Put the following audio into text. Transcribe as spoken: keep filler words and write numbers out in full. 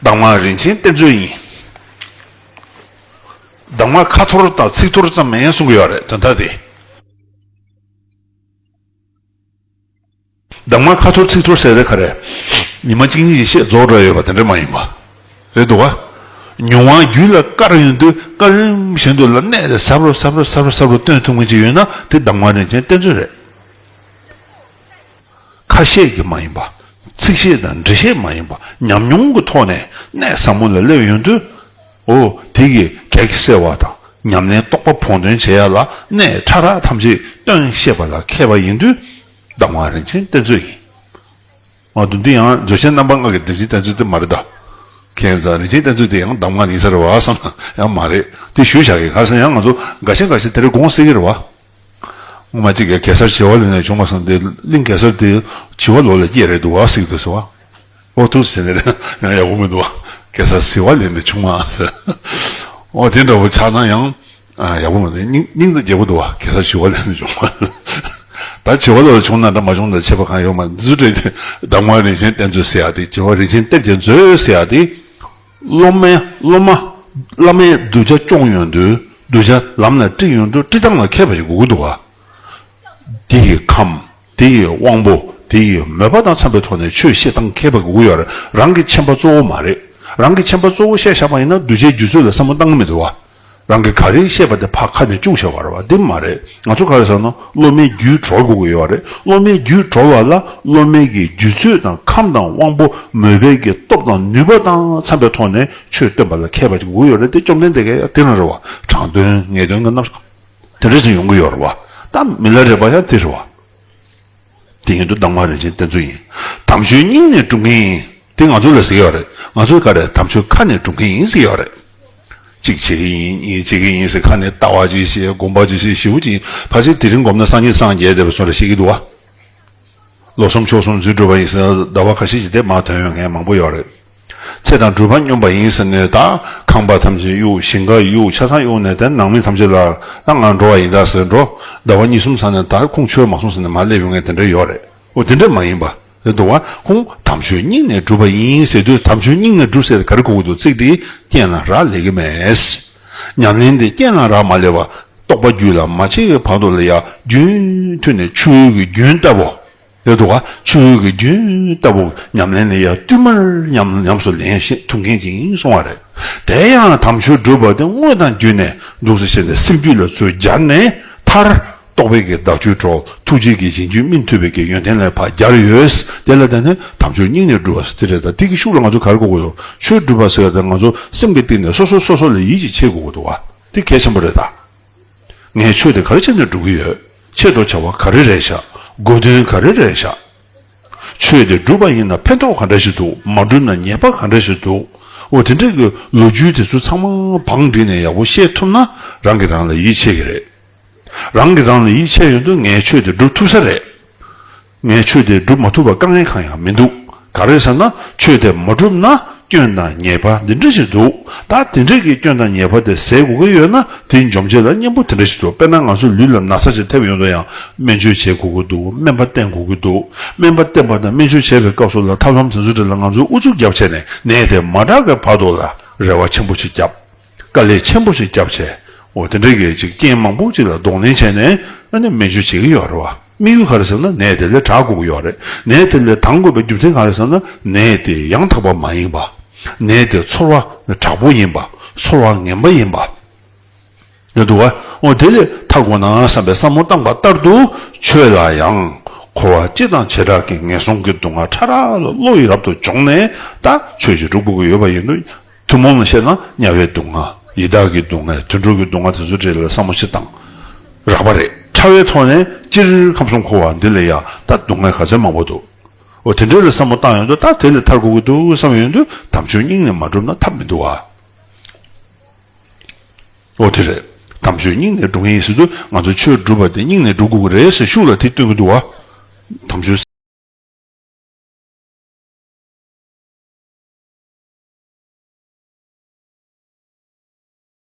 གདམས་ངག་རིན་ཆེན་གཏེར་མཛོད་ཡིན། གདམས་ངག་ཁ་ཐོར་དང་ཚིག་ཐོར་ཙམ་མིན་གསུང་གི་ཡོད་རེད་དོན་དག་དེ། གདམས་ངག་ཁ་ཐོར་ཚིག་ཐོར་ཟེར་དེ་ག་རེ། ཉི་མ་གཅིག་གཉིས་ཀྱི་བཤད་རྫོགས་འགྲོ་ཡོད་པ་དེ་འདྲ་མ་ཡིན་པ། རེད་འདུག་ག་མྱོང་བ་རྒྱུད་ལ་བཀར་ཡོང་དུས་བཀའ་རིམ་བཞིན་དུ་ལ་གནས་དེ་ཟབ་རུ་ཟབ་རུ་ཟབ་རུ་ཟབ་རུ་སྟོན་ཐུབ་མཁན་ཅིག་ཡོད་ན་དེ་གདམས་ངག་རིན་ཆེན་གཏེར་མཛོད་རེད། ཁ་བཤད་ཀྱི་མ་ཡིན་པ། ཚིག་བཤད་དང་འགྲེལ་བཤད་མ་ཡིན་པ། ཉམས་མྱོང་གི་ཐོག་ནས་གནས་ཟབ་མོ་ལ་སླེབས་ཡོང་དུས། འོ་དེ་གི་གེགས་སེལ་བ་དང་ཉམས་ལེན་རྟོགས་པ་བོགས་འདོན་བྱེད་ཡ་ལ་གནས་ཕྲ་རགས་ཐམས་ཅད་སྟོན་ཤེས་པ་ལ་མཁས་པ་ཡིན་དུས། གདམས་ངག་རིན་ཆེན་གཏེར་མཛོད་ཡིན། འོ་འདི་ཡང་རྫོགས་ཆེན་རྣམ་པ་ལྔ་གི་རིན་ཆེན་གཏེར་མཛོད་དེ་མ་རེད་ད། ཁྱེད་ཚོ་རིན་ཆེན་གཏེར་མཛོད་དེ་ཡང་གདམས་ངག་ཡིན་ས་རེད་བ་བསམ་ན་ཡང་མ་རེད། དེ་ཞུས་བཞག་གི་ག་རེ་ཟེར་ན་ཡང་ང་ཚོ་འགའ་ཤས་འགའ་ཤས་དེ་རིང་དགོངས་སྲིད་ཀྱི་རེད་བ། སྔོན་མ་གཅིག་གིས་གེ་སར་བྱི་བ་ལོན་ནས་བྱུང་བ་བསམ་སྟེ་གླིང་གེ་སར་དེ་བྱི་བ་ལོ་ལ་སྐྱེས་རེད་འདུག་བ་ཟེར་གྱི་འདུག་ཟེར་བ། ཨོ་ཐུགས་ཟེར་ནས་ཡང་ཡག་པོ་མི་འདུག་བ། གེ་སར་བྱི་བ་ལོན་ནས་བྱུང་བ་ཟེར། ཨོ་དེ་འདྲ་བོ་ཆགས་ན་ཡང་ཡག་པོ་མི་འདུག་སྙིང་སྙིང་དང་རྗེ་པོ་འདུག་བ་གེ་སར་བྱི་བ་ལོན་ནས་བྱུང་བ། ད་བྱི་བ་ལོ་ལ་བྱུང་ན་འདྲ་མ་བྱུང་ན་འདྲ་ཁྱད་པར་གང་ཡོད་མ་རེད། འདི་ཚོ་གྲས་དེ་གདམས་ངག་རིན་ཆེན་གཏེར་མཛོད་ཟེར་ཡ་དེ་བྱི་བ་རིན་ཆེན་གཏེར་གྱི་མཛོད་ཟེར་ཡ་དེ། སློབ་མའི་སློབ་མ་བླ་མའི་གདུལ་བྱ་སྐྱོང་ཡོང་དུས་གདུལ་བྱ་ལམ་ལ་ཁྲིད་ཡོང་དུས་ཁྲིད་སྟངས་ལ་མཁས་པ་ཞིག་དགོས་ཀྱི་འདུག་བ། དེ་ཡི་ཁམས། དེ་ཡི་དབང་པོ། དེ་ཡི་མོས་པ་དང་འཚམས་པའི་ཐོག་ནས་ཆོས་བཤད་སྟངས་མཁས་པ་དགོས་ཀྱི་ཡོད་རེད། རང་གི་མཆན་པ་གཙོ་བོ་མ་རེད། རང་གི་མཆན་པ་གཙོ་བོ་བཤད་བཞག་པ་ཡིན་ན་གདུལ་བྱའི་རྒྱུད་ཚོད་ལ་བསམ་བློ་བཏང་གི་མི་འདུག་བ། རང་གིས་ག་རེ་བཤད་པ་དེ་ཕར་ཁ་ནས་བཅུག་བཞག་པ་རེད་བ། དེ་མ་རེད། ང་ཚོ་ག་རེ་ཟེར་ན་སློབ་མའི་རྒྱུད་གྲོལ་དགོས་ཀྱི་ཡོད་རེད། སློབ་མའི་རྒྱུད་གྲོལ་བ་ལ་སློབ་མའི་གི་རྒྱུད་ཚོད་དང་ཁམས་དང་དབང་པོ་མོས་པའི་གི་སྟོབས་དང་ནུས་པ་དང་འཚམས་པའི་ཐོག་ནས་ཆོས་སྟོན་པ་ལ་མཁས་པ་ཅིག་དགོས་ཀྱི་ཡོད་རེད། དེ་བཅོམ་ལྡན་འདས་ཀྱིས་དེ་རང་རེད་བ། དྲང་དོན་ངེས་དོན་གྱི་རྣམ་གཞག་དེ་འདྲ་ཞིག་ཡོང་གི་ཡོད་རེད་བ། ད་མི་ལ་རས་པ་ཡང་དེ་རེད་བ། དེ་ཡིན་དུས་གདམས་ངག་རིན་ཆེན་གཏེར་མཛོད་ཡིན། དམ་ཆོས་སྙིང་ནས་སྒྲུབ་མཁན་ཡིན། དེ་ང་ཚོ་ལ་ཟེར་གྱི་ཡོད་རེད། ང་ཚོས་ག་རེ་དམ་ཆོས་ཁ་ནས་སྒྲུབ་མཁན་ཡིན་ཟེར་གྱི་ཡོད་རེད། གཅིག་བྱེད་ཀྱི་ཡིན་གཉིས་བྱེད་ཀྱི་ཡིན་ཟེར་ཁ་ནས་ལྟ་བ་ཅིག་བཤད་སྒོམ་པ་ཅིག་བཤད་ཞེ་པོ་ཅིག་ཡིན། ཕལ་ཆེར་དེ་རིང་སྒོམ་ན་སངས་རྒྱས་སངས་རྒྱས་བསྡད་པའི་བཟོ་འདྲ་བཤད་ཀྱི་འདུག་བ། ལོ་གསུམ་ཕྱོགས་གསུམ་རྫུ་འཕྲུལ་པ་ཡིན་ཟེར་ཟླ་བ་ཁ་ཤས་ཅིག་དེ་མར་ཐོན་ཡོང་མཁན་མང་པོ་ཡོད་རེད། ཚེ་དང་སྒྲུབ་པ་སྙོམས་པ་ཡིན་ཟེར་ནས་ད་ཁང་པ་ཐམས་ཅད་གཡུག་ཞིང་ཁ་གཡུག་ཆ་ཚང་གཡུག་ནས་དེ་ནང་མི་ཐམས་ཅད་ལ་ད་ང་འགྲོ་བ་ཡིན་ད་ཟེར་འགྲོ། ཟླ་བ་གཉིས་གསུམ་ཚར་ནས་ད་ཁོང་ཆོས་མ་གསུང་ཟེར་ནས་མར་སླེབས་ཡོང་མཁན་དེ་འདྲ་ཡོད་རེད། འོ་དེ་འདྲ་མ་ཡིན་པ་རེད་འདུག་བ། ཁོང་དམ་ཆོས་སྙིང་ནས་སྒྲུབ་པ་ཡིན་ཟེར་དུས་དམ་ཆོས་སྙིང་ནས་སྒྲུབ་ཟེར་ག་རེ་གོ་གི་འདུག་ཚིག་དེ་རྐྱེན་ལ་རག་ལས་ཀྱི་མེད། ཉམས་ལེན་དེ་རྐྱེན་ལ་རག་མ་ལས་པ་རྟོགས་པ་རྒྱུད་ལ་མ་སྐྱེས་པའི་བར་དུ་ལ་ཡ་རྒྱུན་མཐུད་ནས་ཆུ་བོའི་གི་རྒྱུན་ལྟ་བུ། རེད་འདུག་ག་ཆུ་བོའི་གི་རྒྱུན་ལྟ་བུ་ཉམས་ལེན་ལ་ཡ་བསྟུད་མར་ཉམས་ཉམས་སུ་ལེན་ཤེས་ཐུབ་མཁན་ཅིག་ཡིན་གསུང་བ་རེད། དེ་ཡང་དམ་ཆོས་སྒྲུབ་པ་དེ་དངོས་དང་བརྒྱུད་ནས་འདུག་སེ་བྱས་ནས་སེམས་རྒྱུད་ལ་ཚུར་སྦྱར་ནས་མཐར་རྟོགས་པའི་གི་བདག་རྒྱུད་གྲོལ་ཐུགས་རྗེ་གི་གཞན་རྒྱུད་སྨིན་ཐུབ་པའི་གི་ཡོན་ཏན་ལ་ཕར་སྦྱར་ཡོད། དེ་ལ་བརྟེན་ནས་དམ་ཆོས་སྙིང་ནས་སྒྲུབ་པ་ཟེར་དེ་རེད། ད་དེ་གི་ཤུགས་ལ་ང་ཚོ་ག་རེ་གོ་དགོས་འདུག་ཆོས་སྒྲུབ་པ་ཟེར་བ་དེ་ང་ཚོ་སེམས་ཀྱི་གཏིང་ནས་སོ་སོ་སོ་སོ་ལ་ཡིད་ཆེས་བྱེད་དགོས་ཀྱི་འདུག་བ། དེ་གལ་ཆེན་པོ་རེད་ད། ངས་ཆོས་དེ་ག་རེ་བྱས་ནས་སྒྲུབ་ཀྱི་ཡོད། ཆེད་དུ་བྱ་བ་ག་རེ་རེད་ཤག་དགོས་དོན་ག་རེ་རེད་ཤག་ཆོས་དེ་སྒྲུབ་པ་ཡིན་ན་ཕན་ཐོགས་ག་འདྲ་ཞིག་འདུག་མ་སྒྲུབ་ན་ཉེས་པ་ག་འདྲ་ཞིག་འདུག་འོ་དེ་འདྲའི་གི་ལོ་རྒྱུས་དེ་ཚོ་ཚང་མ་བང་བསྒྲིགས་ནས་ཡག་པོ་ཤེས་ཐུབ་ན་རང་གིས་རང་ལ་ཡིད་ཆེས་ཀྱི་རེད། རང་གིས་རང་ལ་ཡིད་ཆེས་ཡོང་དུས་ངས་ཆོས་དེ་སྒྲུབ་ཐུབ་ས་རེད། ངས་ཆོས་དེ་སྒྲུབ་མ་ཐུབ་པར་དཀའ་ངལ་གང་ཡང་མི་འདུག་ག་རེ་ཟེར་ན་ཆོས་དེ་མ་བསྒྲུབས་ན་སྐྱོན་དང་ཉེས་པ་འདི་འདྲ་ཞིག་འདུག་ད་དེ་འདྲ་གི་སྐྱོན་དང་ཉེས་པ་དེ་སེལ་དགོས་ཀྱི་ཡོད་ན་དེ་འཇོམས་བྱེད་ལ་གཉེན་པོ་དེ་འདྲ་ཞིག་འདུག་དཔེར་ན་ང་ཚོ་ལུས་ལ་ན་ཚ་ཞིག་ཐེབས་ཡོང་དུས་ཡང་སྨན་བཅོས་བྱེད་དགོས་ཀྱི་འདུག་སྨན་པ་བསྟེན་དགོས་ཀྱི་འདུག་སྨན་པ་བསྟེན་པ་དང་སྨན་བཅོས་བྱེད་པའི་སྐབས་སུ་ལ་ཐབས་ལམ་དེ་ཚོ་འདྲ་ལ་ང་ཚོས་ཨུ་ཚུགས་བརྒྱབ་བྱས་ནས་ནད་དེ་མ་དྲག་གི་བར་དུ་ལ་རེ་བ་ཆེན་པོ་ཞིག་བརྒྱབ། དཀའ་ལས་ཆེན་པོ་ཞིག་བརྒྱབ་བྱས། འོ་དེ་འདྲའི་གི་ཅིག་རྐྱེན་མང་པོ་ཅིག་ལ་གདོང་ལེན་བྱས་ནས་ཨ་ནི་སྨན་བཅོས་བྱེད་ཀྱི་ཡོད་རེད་བ། དམིགས་ཡུལ་ག་རེ་ཟེར་ན་ནད་དེ་ལས་དྲག་དགོས་ཀྱི་ཡོད་རེད། ནད་དེ་ལས་དྲག་དགོས་པའི་རྒྱུ་མཚན་ག་རེ་ཟེར་ན་ནད་དེ་ཡང་དག་པ་མ་ཡིན་པ། ནད་དེ་ཚོར་བ་དྲག་པོ་ཡིན་པ། ཚོར་བ་ངན་པ་ཡིན་པ། ཡོད་འདུག་བ། འོ་དེ་ལས་ཐར་དགོས་ན་བསམ་པའི་བསམ་བློ་བཏང་པ་ལྟར་དུ་ཆོས་ལ་ཡང་འཁོར་བ་སྤྱི་དང་བྱེ་བྲག་གི་ངན་སོང་གི་སྡུག་བསྔལ་ཕྲ་རགས་ལ་བློ་ཡིས་རབ་ཏུ་སྦྱོངས་ནས་ད་ཆོས་ཤིག་སྒྲུབ་དགོས་ཀྱི་ཡོད་པ་ཡིན་དུས། ཐུན་མོང་ལ་བཤད་ན་དམྱལ་བའི་སྡུག་བསྔལ། ཡི་དྭགས་ཀྱི་སྡུག་བསྔལ། དུད་འགྲོ་གི་སྡུག་བསྔལ་དེ་ཚོ་འདྲ་ལ་བསམ་བློ་ཞིག་བཏང་། རགས་པ་རེད། ཕྲ་བའི་ཐོག་ནས་སྤྱིར་ཁམས་གསུམ་འཁོར་བ་འདི་ལ་ཡ་ད་སྡུག་བསྔལ་ག་ཚོད་མང་པོ་འདུག་འོ་དེ་འདྲ་ལ་བསམ་བློ་བཏང་ཡོང་དུས་ད་དེ་ལས་ཐར་དགོས་ཀྱི་འདུག་བསམ་ཡོང་དུས་དམ་ཆོས་སྙིང་ནས་མ་སྒྲུབ་ན་ཐབས་མི་འདུག་བ། འོ་དེ་རེད། དམ་ཆོས་སྙིང་ནས་སྒྲུབ་མཁན་ཡིན་ཟེར་དུས་ང་ཚོ་ཆོས་སྒྲུབ་པ་དེ་སྙིང་ནས་སྒྲུབ་དགོས་ཀྱི་རེད་ཟེར་ཤུགས་ལ་དེ་སྟོན་གྱི་འདུག་བ། དམ་ཆོས།